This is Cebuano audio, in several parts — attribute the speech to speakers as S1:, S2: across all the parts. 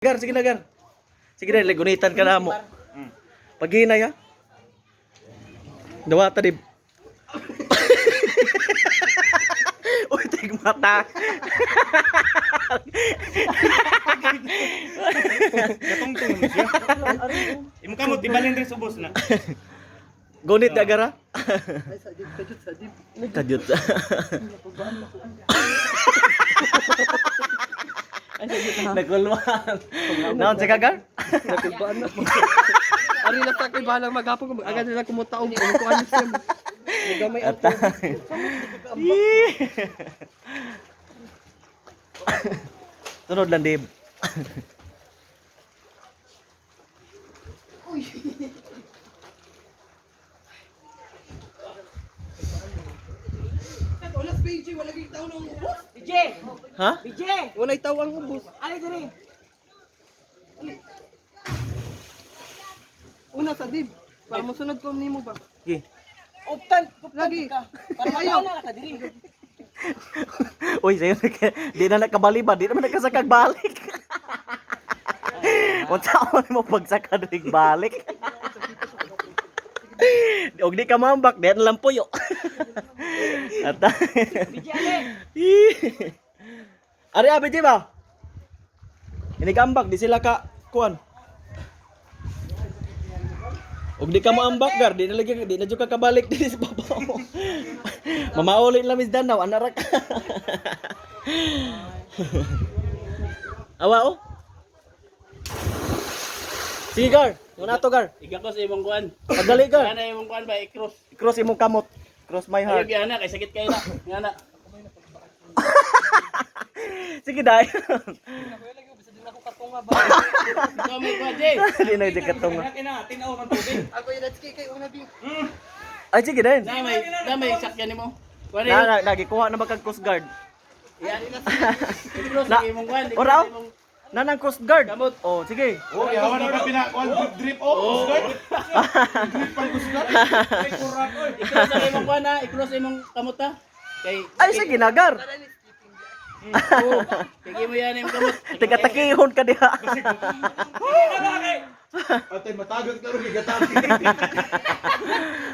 S1: Gar, sige na, Gar. Sige na, gunitan ka na mo. Paghinay ha. Dawata di. Uy, tigmata.
S2: Katungtong mo siya. Imo kamot ibalin rin subos na.
S1: Gunit na, Gar ha.
S3: Ay, sa dib, kajut sa dib.
S1: Kadyot. Nagkulwan. Naon si Gar?
S3: Nakulbaan na. Ari na sa kay bahalang maghapon kung agad nila kumutaog kung kuan siya. Nagamay ang
S1: Atay. Yee. Sunod lang, Dave.
S3: Wala sa PJ, wala kay tao ang ubos.
S4: BJ!
S1: Ha?
S4: BJ!
S3: Wala tao ang ubos.
S4: Ali diri!
S3: Una sa dib. Para mosunod ko nimo ba?
S1: Sige.
S4: Uptan! Uptan
S3: Lagi.
S4: ka! Para
S3: Ayaw.
S4: makauna ka diri!
S1: Uy, sayo na ka, di na nakabali ba? Di naman nakasakag balik. Unsa man mo pagsakad og balik? Og di ka mambak, di na lang puyo. Atay.
S4: BJ ali!
S1: Ari abi di ba? Inigambak di sila ka kuan. Og di ka moambak gar, di na lagi di na jud ka kabalik dinhi sa babaw. Mamauli lang mis danaw, ana ra ka. Awa oh. Sige gar, una to gar.
S5: Igakos imong kuan.
S1: Pagdali gar.
S5: Ana imong kuan ba i-cross.
S1: Cross imong kamot. Cross my
S5: Ayo
S1: heart.
S5: gyana kay sakit kayo na. Ngana.
S1: Sige dai.
S5: Ikaw may kuan, Jay.
S1: Di na jud katunga.
S2: Kina tinaw man tubig.
S3: Ako yung let's kay una bi.
S1: Ay sige dai.
S5: Na may sakyan nimo. Kuan
S1: Na na nagikuha na ba kag Coast Guard?
S5: I-cross
S1: Na-
S5: imong kuan. I-cross
S1: Ora, oh.
S5: imong
S1: Nanang Coast Guard.
S5: Kamot.
S1: Oh, sige.
S6: Oh, yawa na pa pina kuan drip drip oh. Kusgan. Drip pang kusgan.
S2: Ay kurak oy.
S5: I-cross ang imong kuan ha, i-cross imong kamot ha. Kay
S1: Ay sige na gar.
S5: Oo. Kay mo yan imong kamot.
S1: Tigatakihon ka diha.
S6: Atay matagag na ro gigatag.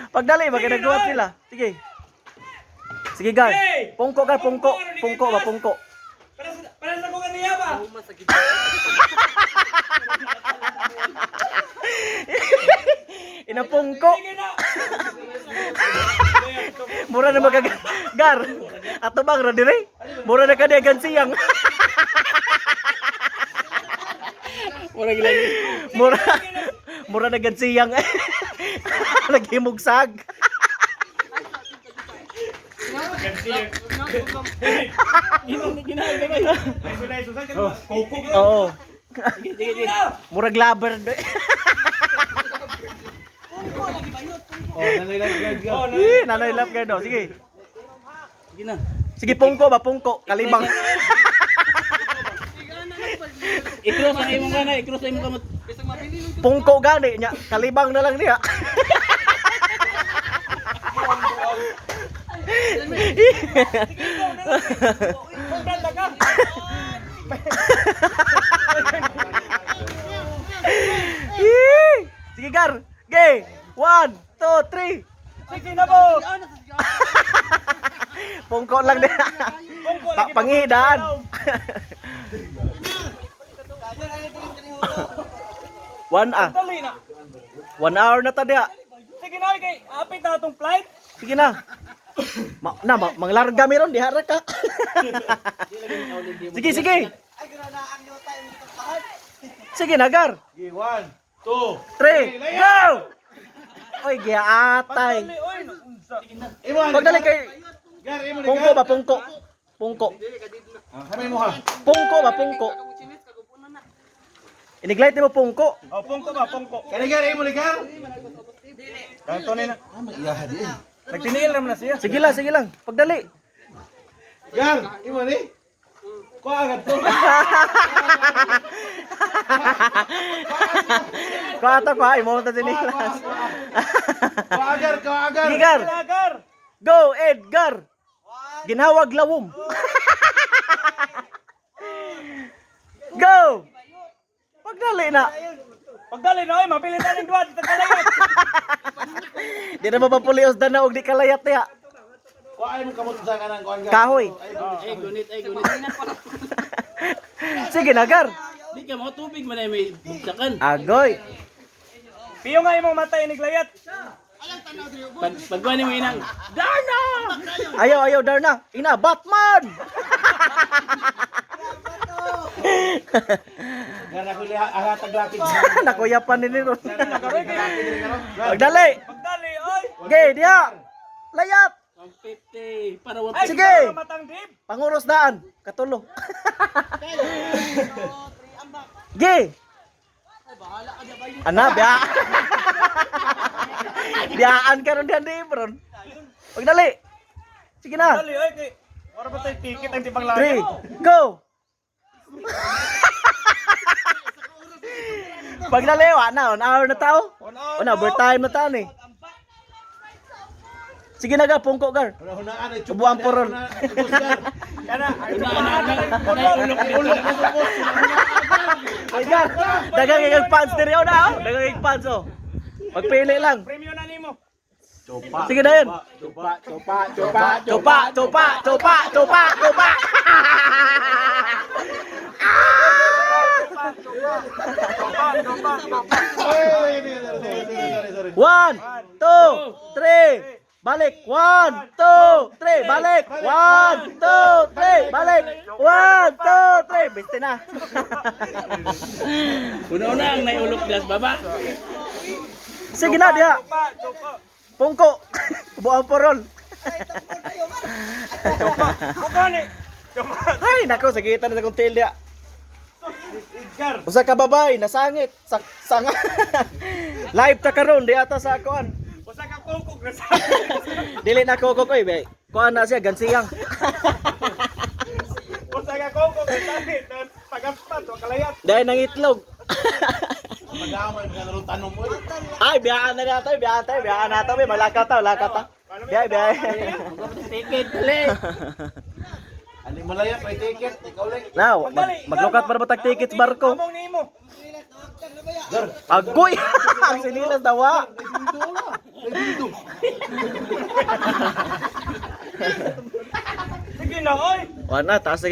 S1: Pagdali ba ginagawa sila. Sige. Sige gar. Pungko gar, pungko. Pungko ba pungko.
S2: Para sa ko kaniya ba?
S1: Ina pungko.
S2: Sige na.
S1: Mura na magag gar. Ato bang ra dire? Mura na ka diha gansiyang.
S5: Mura gilagi.
S1: Mura mura na gansiyang. Naghimugsag.
S5: Ginoo ginagabay.
S2: Ay sulay susan ka. Koko.
S1: Oo.
S5: Sige, sige, sige.
S1: Murag laber.
S6: Oh, nanay lang guard
S2: Oh, na.
S1: Eh, nanay love guard oh. Sige.
S5: Sige na.
S1: Sige pungko ba pungko. Kalibang.
S5: I-cross ang imong kuan ha, i-cross ang imong kamot.
S1: Pungko gani nya. Kalibang na lang niya.
S2: Branda ka.
S1: Yee! Sige gar. Gay. 1, 2, 3.
S2: Sige na po.
S1: Pungko lang niya.
S2: Pungko
S1: Pa
S2: lagi.
S1: pangidaan. One ah.
S2: Dali na.
S1: 1 hour na ta diha.
S2: Sige na kay apit na atong flight.
S1: Sige na. Ma, na ma, manglarga meron diha ra ka. Sige, sige. Sige na gar.
S6: Sige, 1 2
S1: 3, go! Oy, giatay.
S2: Dali oy. Unsa?
S6: Imo
S1: Pagdali kay
S6: Gar imo ni
S1: pungko ba pungko? Pungko.
S6: Ah, hamay mo ha.
S1: Pungko ba pungko? Iniglite mo pungko.
S2: Oh, pungko ba pungko.
S6: Kani gar imo ni gar.
S2: Kanto ni na.
S6: Ah, maiyaha di. eh.
S2: Nagtiniil ra man na siya.
S1: Sige lang, sige lang. Pagdali.
S6: Gar imo ni. Kuha agad to.
S1: Kuha to, kuha. Imo ta sinilas.
S6: Kuha agar, kuha agar.
S1: Sige, Gar.
S2: Lagar.
S1: Go, Edgar. Ginhawag lawom. Go! Pagdali na.
S2: Pagdali na oy, mapili ta ning duha dito kalayat.
S1: Di na mapapulios na og di kalayat niya.
S6: Kuha mo kamot sa kanang kuan ka.
S1: Kahoy.
S5: Ay gunit, ay gunit.
S1: Sige na, Gar.
S5: Di ka mo tubig man ay may bugsakan.
S1: Agoy.
S2: Piyo nga imong mata inig layat.
S5: Pag pagkuha nimo inang.
S1: Darna! Ayaw, ayaw, Darna. Ina, Batman!
S6: Gara ko liha ahatag lapid.
S1: Nakuyapan ni Ron. Pagdali.
S2: Pagdali oy.
S1: Gay, diha. Layat.
S5: 150 para wa
S2: Ay,
S1: Sige.
S2: kita nga matang dib.
S1: Panguros daan. Katulo. Gay. Ana, biya. Biyaan ka ron diyan di, bro. Pagdali. Sige na.
S2: Pagdali oy kay Wala ba tayo ticket ang tibang
S1: Three,
S2: layat?
S1: go! Pagdali, wa na, 1 hour na tao.
S2: 1 hour
S1: Una, overtime na tao ni. Sige na ga, pungko gar.
S6: Hunaan ay
S1: Ubuan po ron.
S2: Kana,
S5: ulok
S1: Ay gar, dagang kay pants diri oh na oh. Dagang kay pants oh. Pagpili lang.
S2: Premium na nimo.
S1: Sige na yun.
S6: Chupa, chupa, chupa.
S1: Chupa, chupa, chupa, chupa, chupa.
S6: Oy, sorry, sorry, sorry.
S1: 1, 2, 3. Balik. 1, 2, 3. Balik. 1, 2, 3. Balik. 1, 2, 3. Biste na.
S5: Una-una ang naiulok das baba.
S1: Sige na diha.
S2: Chupa, chupa.
S1: Pungko. Buang porol.
S2: Buka ni. Chupa.
S1: Ay, nako, sagitan na sa kong tail diha.
S2: Edgar.
S1: Usa ka babay, nasangit. Sa sanga. Live ta karon di ata sa kuan.
S2: Usa ka kukog na sa.
S1: Dili na ko koy be. Kuan na siya gansiyang.
S2: Usa ka kukog na sa. Pagaspat wa kalayat.
S1: Dahil nang itlog.
S6: Madamay mga naroon tanong mo.
S1: Ay, biyaan na nato, biyaan tayo, biyaan na to, be. Malakaw ta, malakaw ta. Biyahe, biyahe.
S5: Ticket dali.
S6: Ani malaya pa ticket, ikaw lang.
S1: Now, maglukat para ba tag tickets barko?
S2: Among nimo.
S1: Agoy! Ang sinilas dawa.
S2: Sige na oy.
S1: Wala, taas na.